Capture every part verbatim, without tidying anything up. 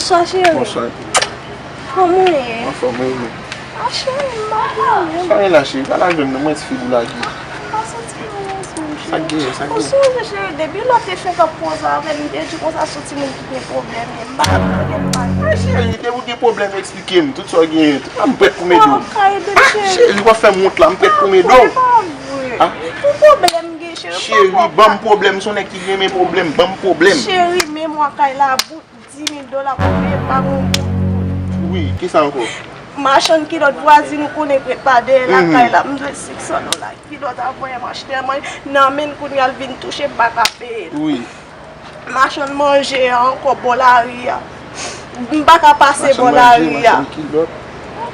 Bonswa, cheri. Bonswa. Kòman w ye? Anfòm, wi, wi. A, cheri, m pa byen menm. Sa gen la, cheri? Pa lage m non, mwen ti fi pou lage. M pa santi m alèz menm, cheri. Sa k genyen, sa k genyen? Ou sonje, cheri, depi lè w te fenk ap koze avè m, m te di w konsa se yon timoun ki gen pwoblèm ye. M pa gen pwoblèm, m pa gen. A, cheri, depi w gen pwoblèm, eksplike m tout sa w genyen. A, m prèt pou m ede w. Ou ka ede m, cheri. A, cheri, w ap fè m wont la, m prèt pou m ede w. A, se pa vre. Ki pwoblèm m gen, cheri? Cheri, ban m pwoblèm, se yon nèg ki renmen pwoblèm, ban m pwoblèm. Cheri, men mwen kay la bout. Dis mil dola pou peye pa gon goud. Wi, kisa ankò? Machann kilòt vwazin ou konnen k ret pa dèyè lakay la, m dwe senk san dola. Kilòt a voye m achte manje nan men l, kounye a l vin touche m pa ka peye l. Wi. Machann manje a ankò bò lari a. M pa ka pase bò lari a. Machann manje, machann kilòt.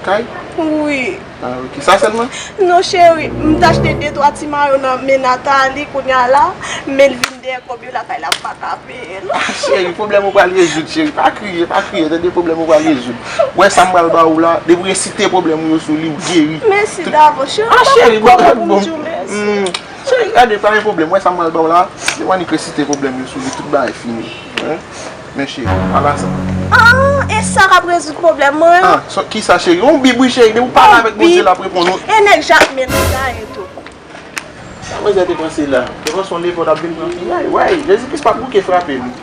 Kay? Wi. A, ok. Sa sèlman? Non, cheri. M t achte de twa ti mayo nan men Nathalie, kounye a la, men l vin dèyè kòb yo lakay la, m pa ka peye l. A, cheri, pwoblèm ou pral rezoud, cheri. Pa kriye, pa kriye, tande, pwoblèm ou pral rezoud. Wè sa m pral ba ou la, depi w resite pwoblèm ou yo sou li, ou geri. Mèsi davans, cheri. A, cheri, bon, bon. Cheri, gade, pa gen pwoblèm. Wè sa m pral ba w la, depi w annik resite pwoblèm yo sou li, tout bagay fini. Hein? Men cheri, ala sa. Ah, e sa k ap rezoud pwoblèm mwen an? Ah, so, kisa cheri? Yon bib wi cheri, depi w pale avèk Bondye l ap reponn ou. E nèg Jakmèl li gaye tou. Sa manzè te panse la? Te panse yon levè w t ap vin pran fiyay? Wèy, Jezi Kris p ap bouke frape m.